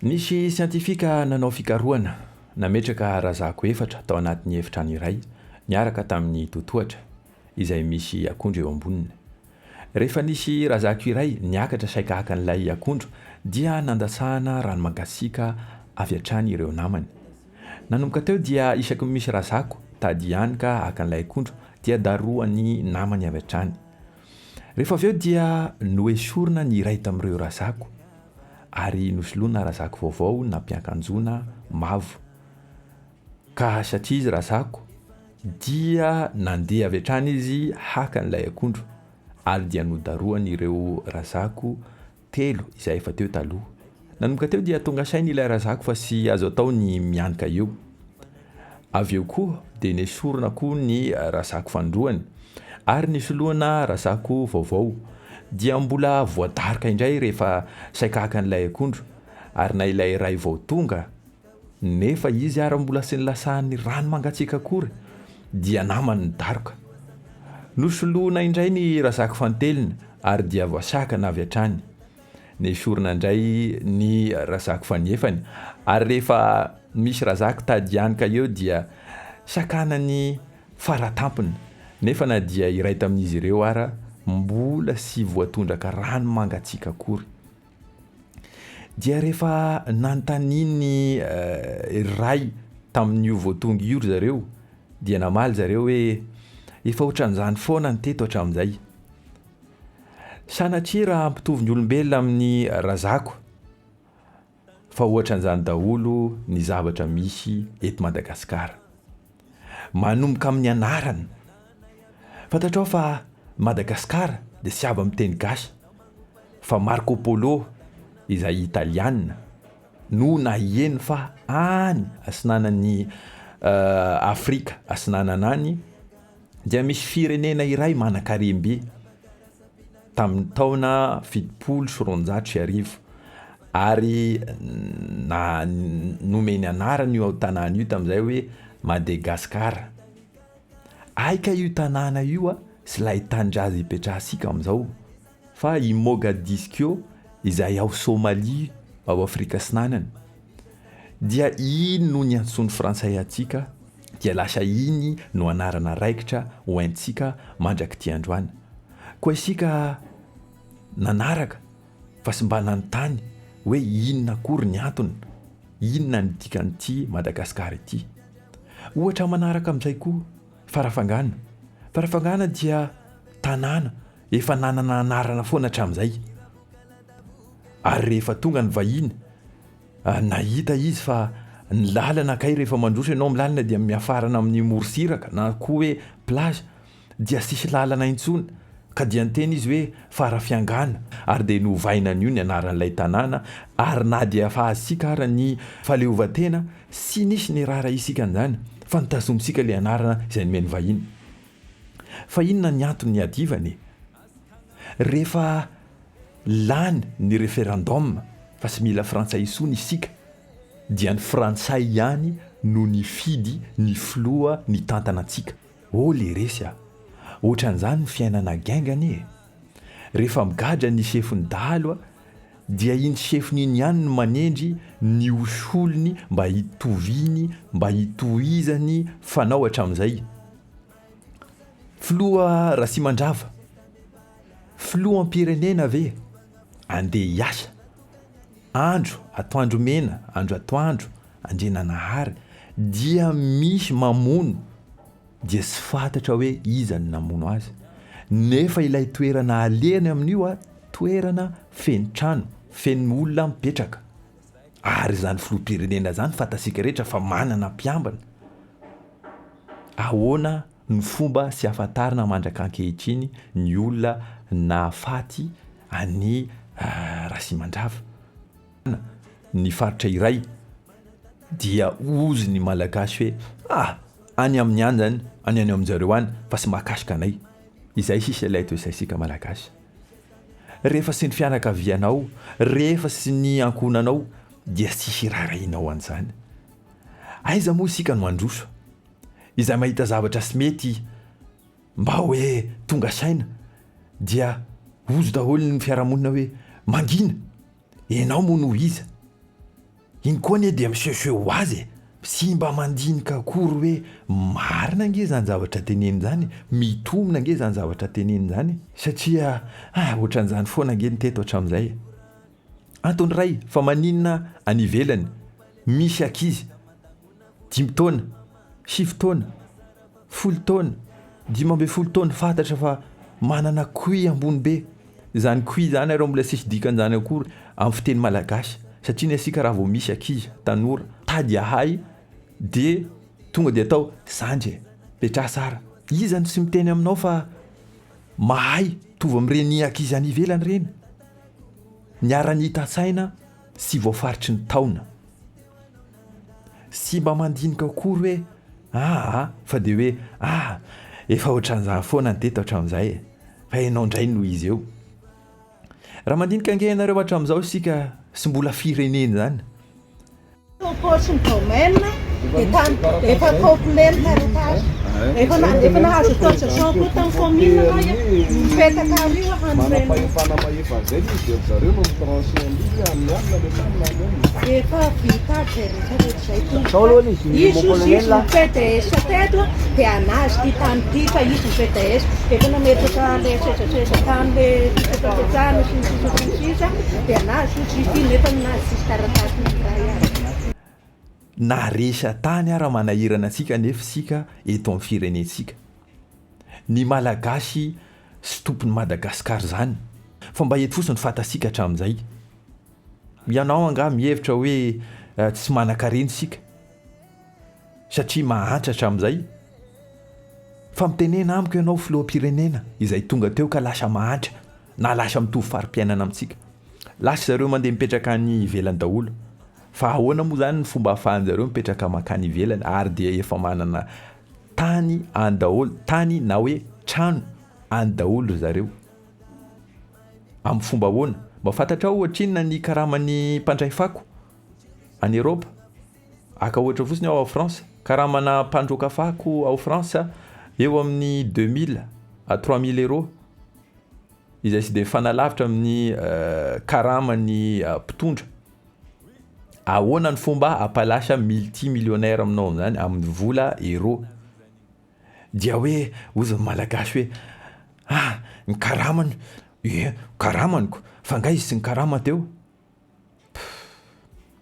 Nisy siantifika nanao fikarohana, nametraka razako efatra tao anatin'ny efitrano iray niaraka tamin'ny totohatra izay misy akondro eo amboniny. Rehefa nisy razako iray niakatra saika haka an'ilay akondro dia nandatsahana rano mangasiaka avy hatrany ireo namany. Nanomboka teo dia isaky ny misy razako tady hianoka haka an'ilay akondro dia darohan'ny namany avy hatrany. Rehefa avy eo dia noesorina ny iray tamin'ireo razako ary nosoloina razako vaovao nampiankanjoana mavo. Ka satria izy razako dia nandeha avy hatrany izy haka an'ilay akondro ary dia nodarohany ireo razako telo izay efa teo taloha. Nanomboka teo dia tonga saina ilay razako fa tsy azo atao ny mianoka eo. Avy eo koa dia nesorina koa ny razako fanindroany ary nisoloana razako vaovao. Dia mbola voadaroka indray rehefa saika haka an'ilay akondro ary na ilay iray vao tonga nefa izy ary mbola tsy nilasahan'ny rano mangatsiaka akory dia namany nidaroka. Nosoloana indray ny razako fanteliny ary dia voasakana avy hatrany. Nesorina indray ny razako faniefany ary rehefa misy razako tady hianoka eo dia sakanany faratampony nefa na dia iray tamin'izy ireo ara mbola sy voatondraka rano mangatsiaka akory. Dia rehefa nanontanian'ny iray tamin'io voatonga io ry zareo dia namaly zareo hoe efa ohatran'izany foana ny teto hatramin'izay. Sanatria raha hampitovy ny olombelona amin'ny razako fa ohatran'izany daholo ny zavatra misy eto Madagasikara. Manomboka amin'ny anarana. Fantatrao fa Madagascar dia tsy avy amin'ny teny gasy fa Marco Polo izay italiana no naheno fa any asinanan'i Afrika asinanana any dia misy firenena iray manan-karem-be tamin'ny taona 1270 ary na nomeny anarana io tanàna io tamin'izay hoe Madagascar. Hay kay io tanàna io a sy ilay tanindrazana ipetrahantsika amin'izao fa i Mogadiscio izay ao Somalie ao Afrika Atsinanana dia iny no niantsoan'ny frantsay antsika dia lasa iny no anarana raikitra ho haintsika mandrak'ity androany. Koa isika nanaraka fa sy mba nanontany hoe inona akory ny antony, inona ny dikan'ity Madagascar ity. Ohatra manaraka amin'izay koa, Farafangana. Farafangana dia tanàna efa nanana anarana foana hatramin'izay. Ary rehefa tonga ny vahiny, nahita izy fa ny lalana kay rehefa mandroso ianao amin'ny lalana dia miafarana amin'ny morontsiraka na koa hoe plage. dia tsisy lalana intsony ka dia niteny izy hoe Farafiangana ary dia novaina an'io ny anaran'ilay tanàna ary na dia efa azontsika ara ny fahaleovantena tsy nisy niraharaha isika an'izany fa notazomintsika ilay anarana izay nomen'ny vahiny. Fa inona ny antony niadivana e? Rehefa lany ny referendum fa tsy mila frantsay intsony isika dia ny frantsay ihany no nifidy ny filoha nitantana antsika. Oh le resy a! Ohatran'izany ny fiainana gang anie e! Rehefa migadra ny sefon'ny dahalo a, dia iny sefony iny ihany no manendry ny ho solony mba hitoviany, mba hitohizany fanao hatramin'izay. Filoha Ratsimandrava, filoham-pirenena ve andeha hiasa? Andro atoandro mena, andro atoandro, Andriananahary dia misy mamono dia tsy fantatra hoe iza no namono azy nefa ilay toerana alehany amin'io a toerana feno trano feno olona mipetraka ary izany filoham-pirenena izany fantatsika rehetra fa manana mpiambina ahoana ny fomba sy ahafantarana mandraka ankehitriny ny olona nahafaty an'i Rasimandrava ny faritra iray dia hozy ny Malagasy hoe ah! any aminy any zany, any any amin-jareo any fa tsy mahakasika anay. Izay sisa ilay toe-tsaintsika Malagasy. Rehefa tsy ny fianakavianao, rehefa tsy ny ankohonanao dia tsisy hiraharahianao an'izany. Aiza moa isika no handroso? Izay mahita zavatra tsy mety mba hoe tonga saina dia hozy daholo ny fiarahamonina hoe mangina! Enao moa no iza? Iny koa anie dia misehoseho ho azy e! Tsy mba mandinika akory hoe marina ange izany zavatra teneniny izany e! Mitombina ange izany zavatra teneniny izany e! Satria ah ohatran'izany foana ange ny teto hatramin'izay e! Antony iray, fa maninona any ivelany misy ankizy dimy taona, sivy taona, folo taona, 15 taona fantatra fa manana QI ambony be, izany QI izany areo mbola tsisy dikan'izany akory amin'ny fiteny malagasy satria ny antsika raha vao misy ankizy tanora tady ahay de tonga de atao zandry e, petraha tsara, iza no tsy miteny aminao fa mahay mitovy amin'ireny ankizy any ivelany ireny, niara-nihitan-tsaina sy voafaritry ny taona. Tsy mba mandinika akory hoe aa fa dia hoe ah efa ohatran'izany foana ny teto hatramin'izay e, fa ianao indray no izy eo. Raha mandinika ange ianareo hatramin'izao isika sy mbola firenena izany. Topo sy ny domaine dia tany efa complet ny taratasy. Efa efa nahazo autorisation koa tamin'ny commune anao ia. Mipetaka ary io hanorenana. Manam-pahefana mahefa an'izay ve izy ry zareo no mi-trancher an'io hoe amin'ny alina le tany na amin'ny alina? Efa vita aby izay rehetra rehetra izay tompoko fa izy ozy izy no PDS teto dia anazy ity tany ity fa izy no PDS efa nametraka le sesasesa tany le fipetrapetrahana sy ny sisa sy ny sisa dia anazy ozy izy ity nefa ninazy tsisy taratasy na iray aza. Na resa tany ara manahirana antsika nefa isika eto amin'ny firenentsika. Ny Malagasy sy tompon'i Madagascar zany. Fa mba eto fotsiny fantatsika hatramin'izay. Ianao angaha mihevitra hoe tsy manankarena isika satria mahantra hatramin'izay? Fa mitenena amiko ianao filoham-pirenena izay tonga teo ka lasa mahantra na lasa mitovy fari-piainana amintsika. Lasa zareo mandeha mipetraka any ivelany daholo. Fa ahoana moa zany ny fomba ahafahan-jareo mipetraka mankany ivelany ary dia efa manana tany any daholo, tany na hoe trano any daholo ry zareo. Amin'ny fomba ahoana? Mba fantatrao ohatrinona ny karaman'ny mpandray fako any Eropa? Haka ohatra fotsiny aho ao France, karamana mpandroaka fako ao France eo amin'ny 2000 à 3000 euros, izay tsy dia mifanalavitra amin'ny karaman'ny mpitondra. Ahoana ny fomba hampalasa multi millionnaire aminao amin'izany amin'ny vola euro? Dia hoe hozy ny malagasy hoe ah ny karamany, ie karamany ko, fa nga izy tsy nikarama teo?